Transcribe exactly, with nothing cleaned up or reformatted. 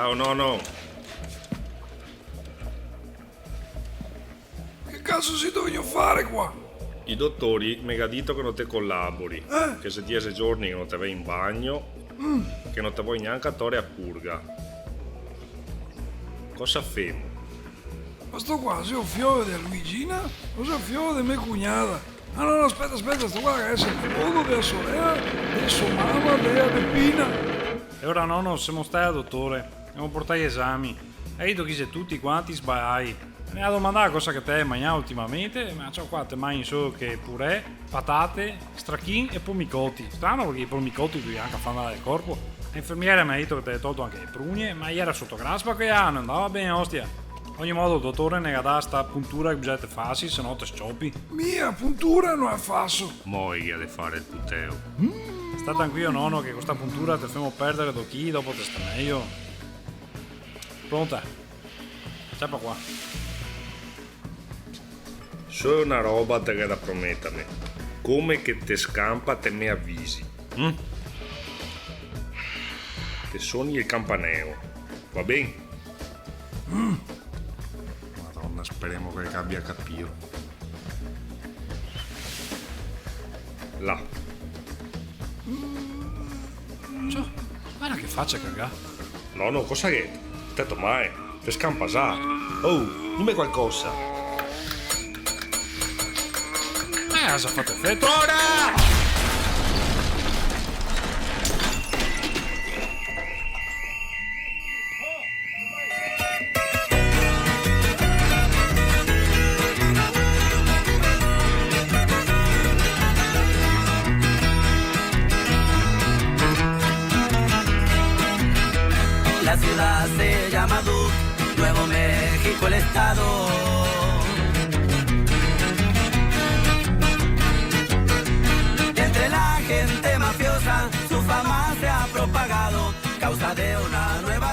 Ciao, nono. Che caso sito vegnù a fare qua? I dotori me ga dito che no te colabori, eh? Che xe diese giorni che no te vè in bagno, mm, che no te vol gnanca tore a purga. Cosa femo? Ma sto qua xe o fiol de Luigina o xe o fiol de me cugnada? Ah, no, no, speta, speta, sto qua xe el nipodo de la sorela de so mama, de la Pepina. E ora, nono, semo stai al dotore, gavemo portà i esami. E ga dito che i xe tuti quanti sbaliai. Me ga domandà cosa che te ga magnà ultimamente, ma ciò, qua te magni solo che purè, patate, strachin e pomicoti. Strano, parché i pomicoti i doveva anca far andar el corpo. La infermiera me ga dito che te ga tolto anca le prugne, ma iera soto graspa che iera, no ndava ben, ostia. Ogni modo, el dotore ne ga dà sta puntura che bisogna che te fasi, se no te sciopi. Mi a puntura no la faso. Mo i ga de fare el puteo. Sta tranquilo, nono, che co sta puntura te femo perdare do chili, dopo te sta mejo. Pronta? Ciapa qua. Solo na roba te ga da prometerme. Come che te scampa, te me avisi. Mm? Te soni el campaneo. Va ben? Mm. Madona, speremo che el gabia capìo. Là. Ciò, varda che facia che el ga. Nono, cosa che? Te sto male? Te scampa za. Oh, dime qualcosa. Eh, ga za fato efeto. Ora! La ciudad se llama Duke, Nuevo México el estado. Entre la gente mafiosa, su fama se ha propagado, causa de una nueva